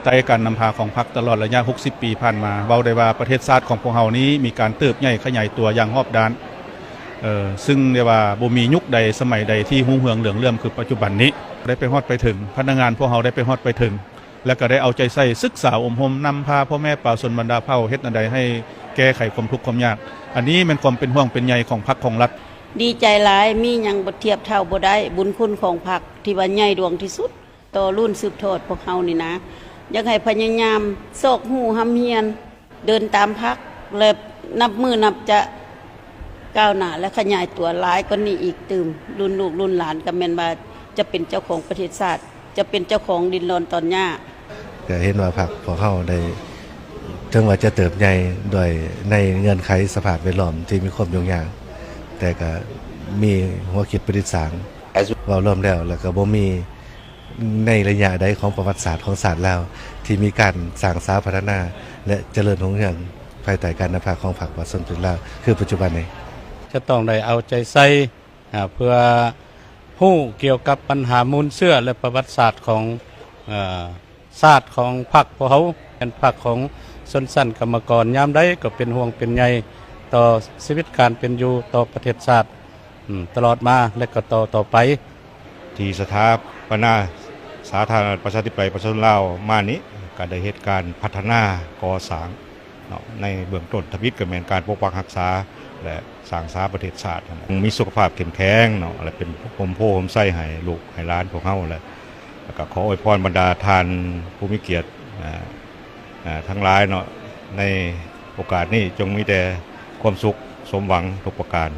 ໃຕ້ການນຳພາຂອງພັກຕະຫຼອດໄລຍະຫົກສິບປີຜ່ານມາ ເວົ້າໄດ້ວ່າປະເທດຊາດຂອງພວກເຮົານີ້ມີການເຕີບໃຫຍ່ຂະຫຍາຍຕົວຢ່າງຮອບດ້ານ ເຊິ່ງໄດ້ວ່າບໍ່ມີຍຸກໃດສະໄໝໃດທີ່ຮຸ່ງເຮືອງເຫຼືອງເຫຼື້ອມຄືປັດຈຸບັນນີ້. ໄດ້ໄປຮອດໄປເຖິງ, ພະນັກງານພວກເຮົາໄດ້ໄປຮອດໄປເຖິງ ແລະ ກໍໄດ້ເອົາໃຈໃສ່ສຶກສາອົບຮົມນຳພາພໍ່ແມ່ປະຊາຊົນບັນດາເຜົ່າ ເຮັດແນວໃດໃຫ້ແກ້ໄຂຄວາມທຸກຄວາມຍາກ. ອັນນີ້ແມ່ນຄວາມເປັນຫ່ວງເປັນໃຍຂອງພັກຂອງລັດ. ດີໃຈຫຼາຍ, ມີຫຍັງບໍ່ທຽບເທົ່າບໍ່ໄດ້ ບຸນຄຸນຂອງພັກທີ່ວ່າໃຫຍ່ຫຼວງທີ່ສຸດ ຕໍ່ລຸ້ນສືບທອດພວກເຮົານີ້ນະ. ຢາກໃຫ້ພະຍາຍາມຊອກຮູ້ຮ່ຳຮຽນ ເດີນຕາມພັກ ແລະ ນັບມື້ນັບຈະກ້າວໜ້າ ແລະ ຂະຫຍາຍຕົວຫຼາຍກວ່ານີ້ອີກຕື່ມ. ລຸ້ນລູກລຸ້ນຫຼານກໍແມ່ນວ່າຈະເປັນເຈົ້າຂອງປະເທດຊາດ, ຈະເປັນເຈົ້າຂອງດິນດອນຕອນຫຍ້າ. ກໍເຫັນວ່າພັກພວກເຮົາໄດ້ ເຖິງວ່າຈະເຕີບໃຫຍ່ດ້ວຍໃນເງື່ອນໄຂສະພາບແວດລ້ອມທີ່ມີຄວາມຫຍຸ້ງຍາກ, ແຕ່ກໍມີຫົວຄິດປະດິດສ້າງ. ເວົ້າລວມແລ້ວ ແລ້ວກໍບໍ່ມີ ໃນໄລຍະໃດຂອງປະຫວັດສາດຂອງຊາດລາວ ທີ່ມີການສ້າງສາພັດທະນາ ແລະ ຈະເລີນຮຸ່ງເຮືອງ ພາຍໃຕ້ການນຳພາຂອງພັກປະຊາຊົນປະຕິວັດລາວ ຄືປັດຈຸບັນນີ້. ຈະຕ້ອງໄດ້ເອົາໃຈໃສ່ ອາ ເພື່ອຮູ້ກ່ຽວກັບບັນຫາມູນເຊື້ອ ແລະ ປະຫວັດສາດຂອງ ເອີ ຊາດຂອງພັກພວກເຮົາ ແມ່ນພັກຂອງຊົນຊັ້ນກຳມະກອນ ຍາມໃດກໍເປັນຫ່ວງເປັນໃຍຕໍ່ຊີວິດການເປັນຢູ່ ຕໍ່ປະເທດຊາດ ອືມ ຕະຫຼອດມາ ແລະ ກໍຕໍ່ຕໍ່ໄປ. ທີ່ສະຖາປະນາສາທາລະນະລັດປະຊາທິປະໄຕປະຊາຊົນລາວມານີ້ ກໍໄດ້ເຮັດການພັດທະນາກໍ່ສ້າງເນາະ ໃນເບື້ອງຕົ້ນທຳອິດກໍແມ່ນການປົກປັກຮັກສາ ແລະ ສ້າງສາປະເທດຊາດ ມີສຸຂະພາບເຂັ້ມແຂງເນາະ ແລະ ເປັນຮົ່ມໂພຮົ່ມໄຊໃຫ້ລູກໃຫ້ຫຼານພວກເຮົາ ແລະ ແລ້ວກໍຂໍອວຍພອນບັນດາທ່ານຜູ້ມີກຽດ ອາ ອາ ທັງຫຼາຍເນາະ ໃນໂອກາດນີ້ຈົ່ງມີແຕ່ຄວາມສຸກສົມຫວັງທຸກປະການ.